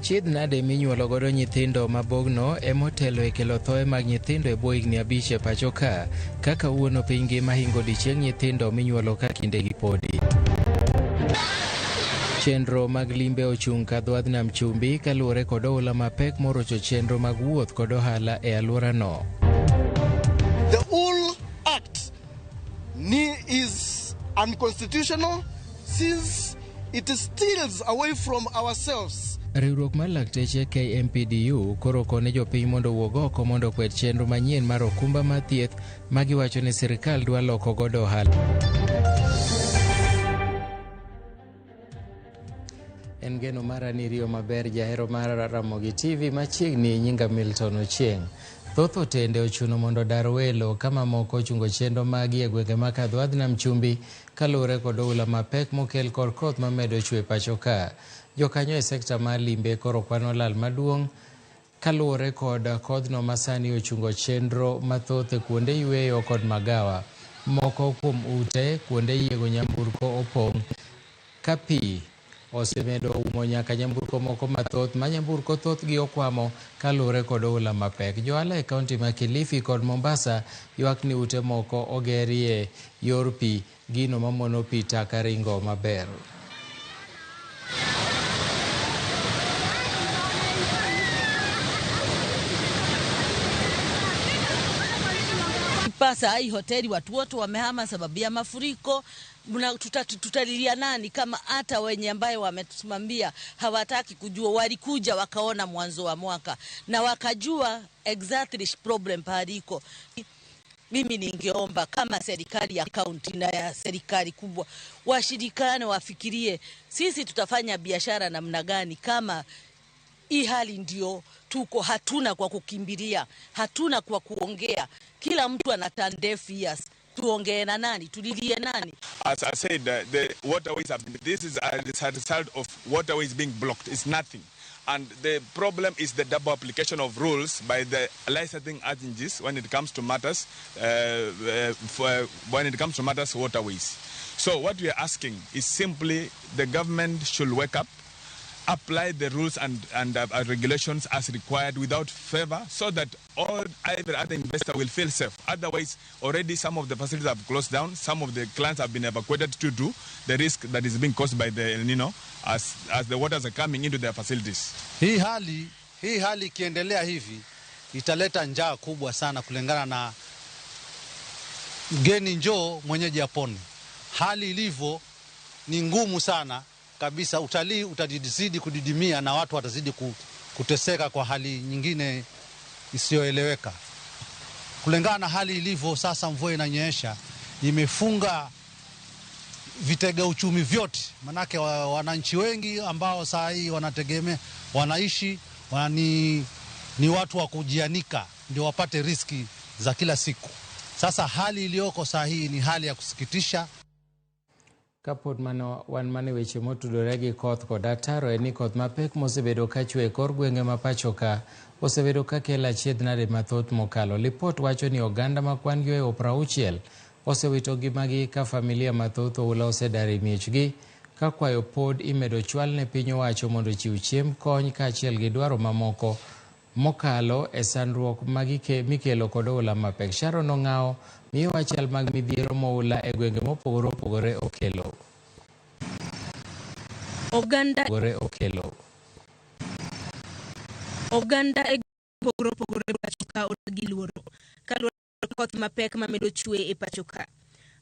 Achiedh nade minyuolo godo nyithindo mabogno emotelo e kelo thoe mag nyithindo e bwo higni 5 e pacho ka, kaka wuono piny ngima hingo odiechieng nyithindo minyuolo ka kindegi podi. Chenro mag limbe ochung' ka dho wadh nam chumbi kaluwore kod oula mapek morocho chenro mag wuoth kod ohala e alworano. The whole act is unconstitutional since it steals away from ourselves. Riwruok mar lakteche KMPDU koro kone jopiny mondo owuog oko mondo okwed chenro manyien mar okumba mar thieth ma giwacho ni sirkal dwa loko godo ohala. En geno mara ni riyo maber jahero mar Ramogi TV machiegni nyinga Milton Ochieng. Thoth otende ochuno mondo odar welo ka mamoko ochungo chenro magi e gwenge ma kadho wadh nam chumbi kaluwore kod oula mapek mokel kod koth mamedo chwe pacho ka. Jokanyo e sekta mar limbe koro kwano lal maduong' kaluwore kod kodhno masani ochungo chenro mathoth e kuonde yweyo kod magawa. Moko kuom ute kuonde yiego nyamburko opong' ka pi osemedo umo nyaka nyamburko moko mathoth ma nyamburko thothgi okwamo kaluwore kod oula mapek. Johala e kaunti ma Kilifi kod Mombasa ywak ni ute moko ogerie yor pi, gino mamono pi taka ringo maber. Pasa hii hoteli watu wote wamehama sababu ya mafuriko. Tutalilia nani kama hata wenye ambaye wametusimamia hawataki kujua? Walikuja wakaona mwanzo wa mwaka na wakajua exactly problem pahali iko. Mimi ningeomba kama serikali ya kaunti na ya serikali kubwa washirikane, wafikirie sisi tutafanya biashara namna gani kama hii hali ndio tuko, hatuna kwa kukimbilia, hatuna kwa kuongea. Kila mtu ana turn deaf ears. Tuongee na nani? Tulilie nani? As I said, the waterways have been, this is a result of waterways being blocked. It's nothing. And the problem is the double application of rules by the licensing agencies when it comes to matters, when it comes to matters waterways. So what we are asking is simply the government should wake up, apply the rules and regulations as required without favor, so that all every other investor will feel safe. Otherwise, already some of the facilities have closed down, some of the clients have been evacuated due to the risk that is being caused by the El Nino as the waters are coming into their facilities. Hii hali ikiendelea hivi italeta njaa kubwa sana, kulingana na mgeni njoo mwenyeji apone. Hali ilivyo ni ngumu sana kabisa, utalii utazidi kudidimia na watu watazidi kuteseka kwa hali nyingine isiyoeleweka. Kulingana na hali ilivyo sasa, mvua inanyesha, imefunga vitega uchumi vyote, manake wananchi wengi ambao saa hii wanategemea wanaishi ni watu wa kujianika ndio wapate riziki za kila siku. Sasa hali iliyoko saa hii ni hali ya kusikitisha. Kapod mano wan mana e weche motudore gi koth kod ataro en ni koth mapek mosebedo ka chwe e kor gwenge ma pacho ka osebedo ka kelo achiedh nade mathoth mokalo. Lipot wacho ni oganda ma kwan gi ohewo 60 osewito ngimagi ka familia mathoth oula osedar e miechgi ka kwayo pod imedo chwal ne piny owacho mondo ochiw chiemb kony kaachiel gi dwaro mamoko mokalo e sandruok mikelo kod oula mapek. Sharon Ong'awo miyowa chal mag midhiero moula e gwenge mopogore opogore okelo. Oganda Opogore okelo. Oganda e pogore opogore e pacho ka odak gi luoro kaluwore kod koth mapek mamedo chwe e pacho ka.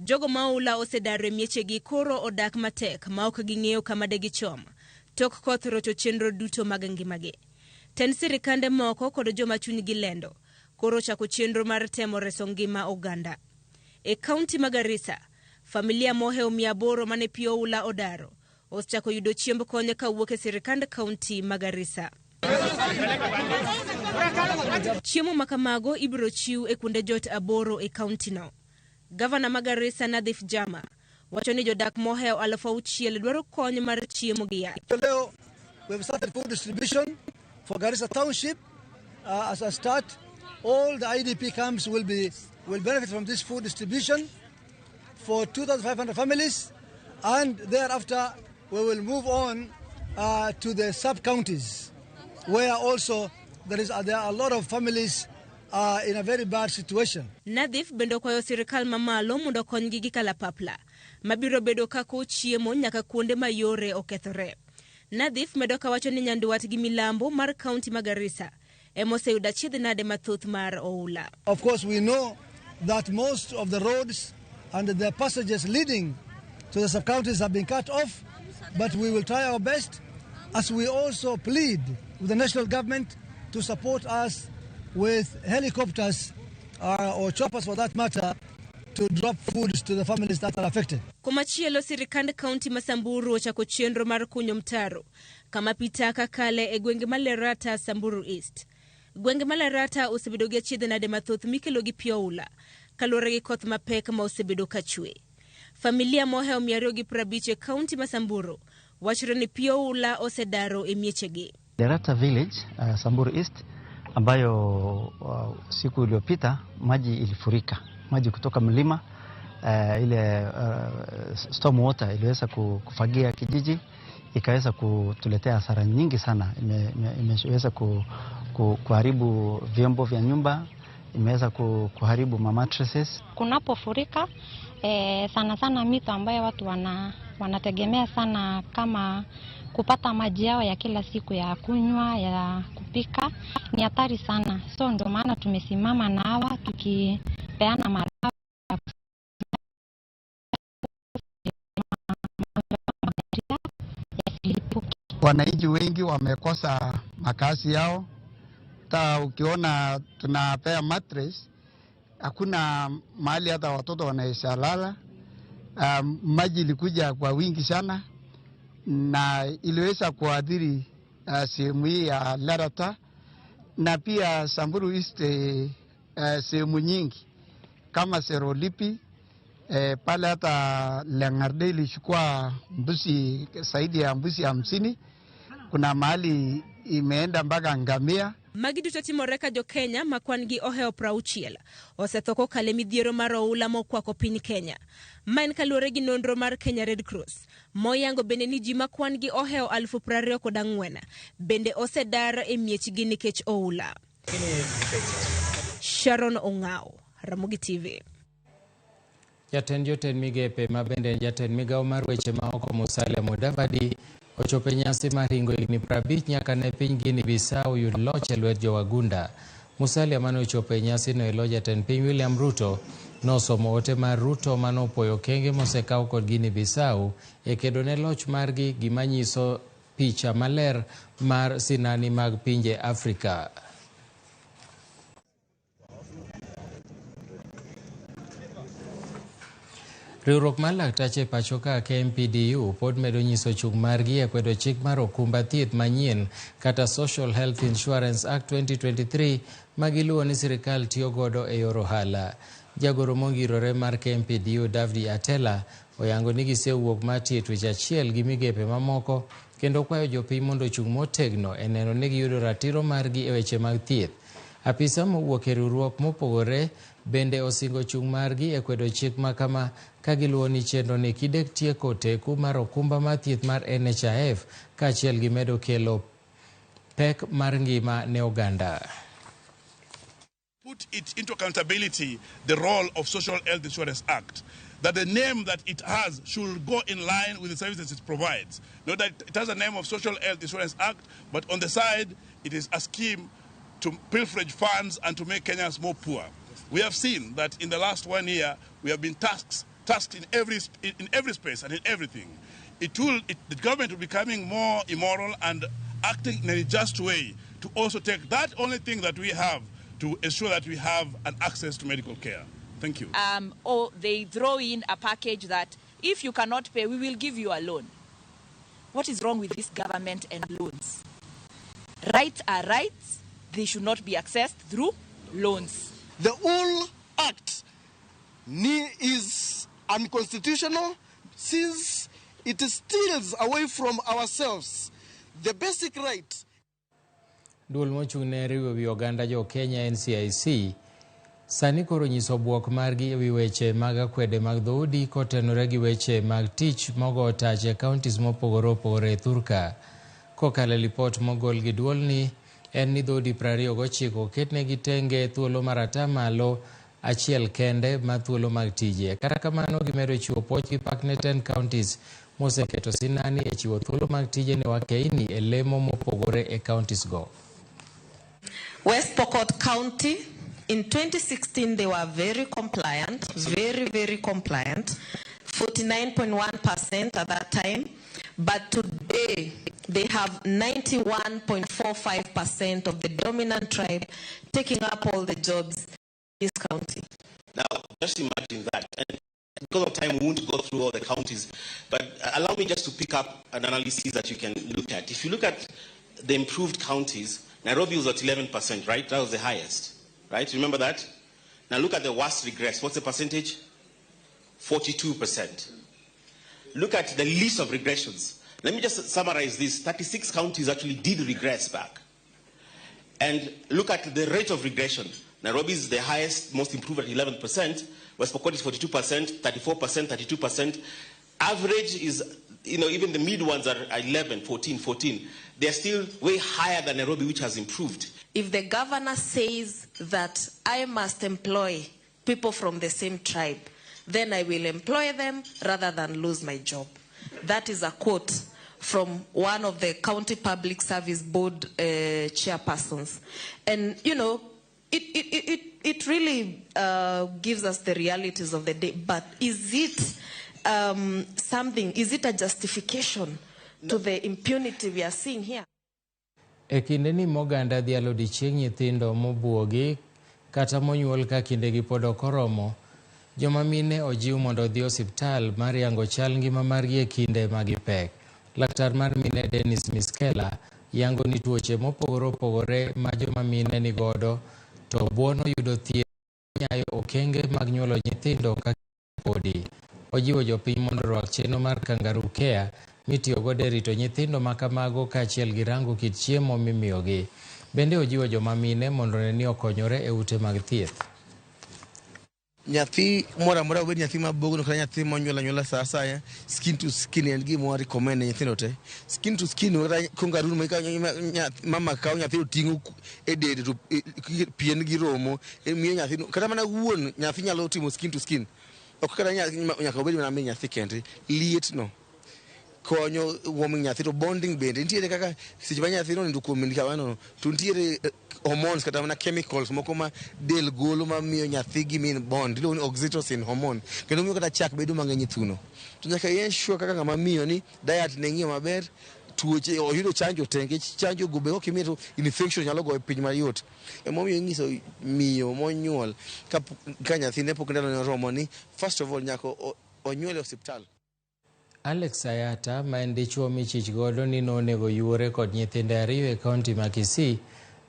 Jogo ma oula osedaro e miechegi koro odak matek ma ok ging'eyo kama de gichom tok koth rocho chenro duto mag ngimagi. Tend sirikande moko kod joma chunygi lendo koro ochako chenro mar temo reso ngima oganda. E kaunti ma Garissa, familia mohewo 800 mane pi oula odaro osechako yudo chiemb kony kawuok e sirikand kaunti ma Garissa. Chiemo ma kamago ibiro chiw e kuonde jot 8 e kauntino. Gavana ma Garissa Nadhif Jama wacho ni jodak mohewo 6,000 dwaro kony mar chiemo gi yath. Leo we have started food distribution for Garissa Township as a start. All the IDP camps will benefit from this food distribution for 2,500 families, and thereafter we will move on to the sub-counties. where also there are a lot of families in a very bad situation. Nadhif bende okwayo sirikal mamalo mondo okonygi gi kalapapla mabiro bedo kaka chiemo nyaka kuonde ma yore okethore. Nadhif medo kawacho ni Nyandwat gi Milambo mar kaunti ma Garissa ema oseyudo achiedh nade mathoth mar oula. Of course, we know that most of the roads and the passages leading to the sub-counties have been cut off, but we will try our best as we also plead with the national government to support us with helicopters or choppers for that matter to drop food to the families that are affected. Komachielo, sirikand kaunti ma Samburu ochako chenro mar kunyo mtaro kama pi taka kale e gwenge ma Lerata, Samburu East. Gwenge ma Lerata osebedo gi achiedh nade mathoth mikelo gi pi oula kaluwore gi koth mapek ma osebedo ka chwe. Familia mohewo 250 e kaunti ma Samburu wachore ni pi oula osedaro e miechegi. Lerata Village, Samburu East, ambayo siku iliyopita maji ilifurika, maji kutoka mlima, ile storm water iliweza kufagia kijiji, ikaweza kutuletea hasara nyingi sana. Imeweza kuharibu vyombo vya nyumba, imeweza kuharibu mattresses. Kunapofurika sana sana mito ambayo watu wanategemea sana kama kupata maji yao ya kila siku ya kunywa, ya kupika, ni hatari sana. So ndio maana tumesimama na hawa tukipeana madawa yasilipuke. Wananchi wengi wamekosa makazi yao. Hata ukiona tunapea mattress, hakuna mahali hata watoto wanaweza lala. Maji ilikuja kwa wingi sana na iliweza kuathiri sehemu hii ya Lerata na pia Samburu East, sehemu nyingi kama Serolipi, pale hata Lengarde ilichukua mbuzi zaidi ya mbuzi 50. Kuna mahali imeenda mpaka ngamia. Magi duto timore ka jo-Kenya ma kwan gi ohewo 60 osetho kokalo e midhiero mar oula mokwako piny Kenya. Ma en kaluwore gi nonro mar Kenya Red Cross moyango bende ni ji ma kwan gi ohewo 24,000 bende osedar e miechgi nikech oula. Sharon Ong'ao, Ramogi TV. Jatend jotend migepe ma bende en jatend migawo mar weche ma oko Musalia Mudavadi ochopo e nyasi mar hingo higni 50 nyaka ne piny Guinea Bissau yud loch e lwet jowagunda. Musalia mane ochopo e nyasino e lo jatend piny William Ruto nosomo ote mar Ruto manopuoyo okenge mosekaw kod Guinea Bissau e kedo ne loch margi, gima nyiso picha maler mar sinani mag pinje Afrika. Riwruok mar laktache e pacho ka KMPDU pod medo nyiso chung' margi e kwedo chik mar okumba thieth manyien kata Social Health Insurance Act 2023 ma giluwo ni sirikal tiyo godo e yor ohala. Jagoro mongirore mar KMPDU Davdi Atela oyango ni gisewuok mar tiyo twech achiel gi migepe mamoko kendo kwayo jopiny mondo ochung' motegno e neno ni giyudo ratiro margi e weche mag thieth. Apisa mowuok e riwruok mopogore bende osingo chung' margi e kwedo chik ma kama ka giluwo ni chenro ni kidek tieko teku mar okumba mar thieth mar NHIF kaachiel gi medo kelo pek mar ngima ne oganda. Put it into accountability, the role of Social Health Insurance Act, that the name that it has should go in line with the services it provides. Not that it has a name of Social Health Insurance Act, but on the side, it is a scheme to pilferage funds and to make Kenyans more poor. We have seen that in the last 1 year, we have been tasked in every space and in everything. The government will be becoming more immoral and acting in a just way to also take that only thing that we have to ensure that we have an access to medical care. Thank you. Or they throw in a package that if you cannot pay, we will give you a loan. What is wrong with this government and loans? Rights are rights. They should not be accessed through loans. The whole Act is unconstitutional since it steals away from ourselves the basic right. Duol mochung' ne riwo wi oganda jo Kenya NCIC sani koro nyiso bwok margi ewi weche mag akwede mag dhoudi kotenore gi weche mag tich mogo tach e counties mopogore opogore e thurka. Kokalo e lipot mogol gi duolni en ni dhoudi 29 oketnegi tenge thuolo mar 1% kende mar thuolo mag tije. Kata kamano gimedo chiwo puoch gi pak ne 10 counties moseketo sinani e chiwo thuolo mag tije ne wakeini e lemo mopogore e counties go. West Pokot County, in 2016 they were very compliant, very, very compliant, 49.1% at that time. But today they have 91.45% of the dominant tribe taking up all the jobs in this county. Now, just imagine that. And because of time, we won't go through all the counties, but allow me just to pick up an analysis that you can look at. If you look at the improved counties, Nairobi was at 11%, right? That was the highest, right? Remember that? Now look at the worst regress. What's the percentage? 42%. Look at the list of regressions. Let me just summarize this. 36 counties actually did regress back. And look at the rate of regression. Nairobi is the highest, most improved at 11%. West Pokot is 42%, 34%, 32%. Average is, you know, even the mid ones are 11, 14, 14. They are still way higher than Nairobi, which has improved. If the governor says that I must employ people from the same tribe, then I will employ them rather than lose my job. That is a quote from one of the County Public Service Board chairpersons. And, you know, it really gives us the realities of the day. But is it something, is it a justification to the impunity we are seeing here? E kindeni moganda dhialo odiechieng nyithindo mobuogi kata monyuol ka kindegi pod ok oromo, joma mine ojiw mondo odhi osiptal mar yango chal ngima margi e kinde ma gipek. Laktar mar mine Dennis Miskela yango ni tuoche mopogore opogore ma joma mine nigodo to buono yudo thieth nyayo okenge mag nyuolo nyithindo ka podi. Ojiwo jopiny mondo orwak chenro mar Kangaroo Care mitiyo godo e rito nyithindo ma kamago kaachiel gi rango kit chiemo mimiyogi. Bende ojiwo joma mine mondo one ni okonyore e ute mag thieth. Nyathi moro amora obed nyathi mabogno kata nyathi monyuol anyuola sa asaya, skin to skin en gima wa recommend ne nyithindo te. Skin to skin kata kangaroo ma mama kawo nyathi oting'o e dende to pien gi romo miyo nyathi kata mana wuon nyathi nyalo timo skin to skin. Ok kata nyaka obed mana min nyathi kende, liet no konyo warming nyathi to bonding bende nitiere kaka seche ma nyathi onindo kuom min kamano to nitiere hormones kata mana chemicals moko ma del golo mamiyo nyathi gi min bond iluongo ni oxytocin hormone kendo miyo kata chak bedo mang'eny e thuno. To nyaka i ensure kaka ng'ama miyo ni diet ne ng'iyo maber, tuoche oyudo chanjo te nikech chanjo go be ok imiyo to infection nyalo goye piny mayot. Emomiyo inyiso miyo monyuol ka nyathine pok ndalone oromo ni first of all nyaka onyuol e osiptal. Alex Ayata ma en dichuo michich godo ni nonego yuore kod nyithinde ariyo e kaunti ma Kisii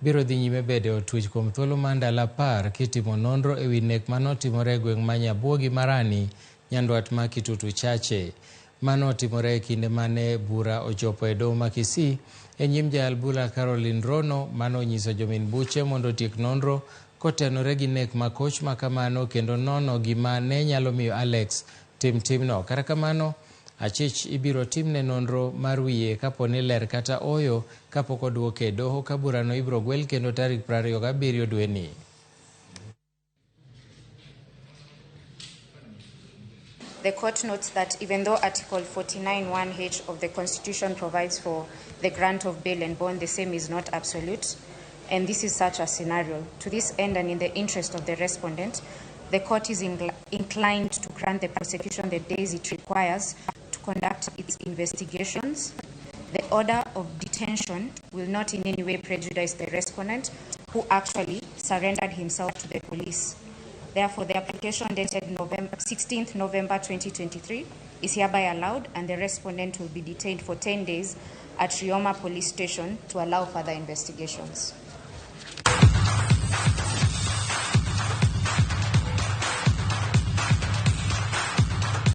biro dhi nyime bedo e od twech kuom thuolo mar ndalo 10 kitimo nonro ewi nek manotimore e gweng' ma Nyabuogi Marani, nyandwat ma Kitutu Chache. Mano otimore e kinde mane bura ochopo e doho ma Kisii e nyim jayal bura Caroline Rono manonyiso jomin buche mondo otiek nonro kotenore gi nek makoch ma kamano kendo nono gima ne nyalo miyo Alex tim timno. Kata kamano, achich ibiro timne nonro mar wiye kapo ni ler kata oyo kapok oduoke e doho ka burano ibiro gwel kendo tarik 27 dweni. The court notes that even though Article 49(1)H of the Constitution provides for the grant of bail and bond, the same is not absolute, and this is such a scenario. To this end, and in the interest of the respondent, the court is inclined to grant the prosecution the days it requires to conduct its investigations. The order of detention will not in any way prejudice the respondent, who actually surrendered himself to the police. Therefore, the application dated 16th November 2023 is hereby allowed, and the respondent will be detained for 10 days at Rioma Police Station to allow further investigations.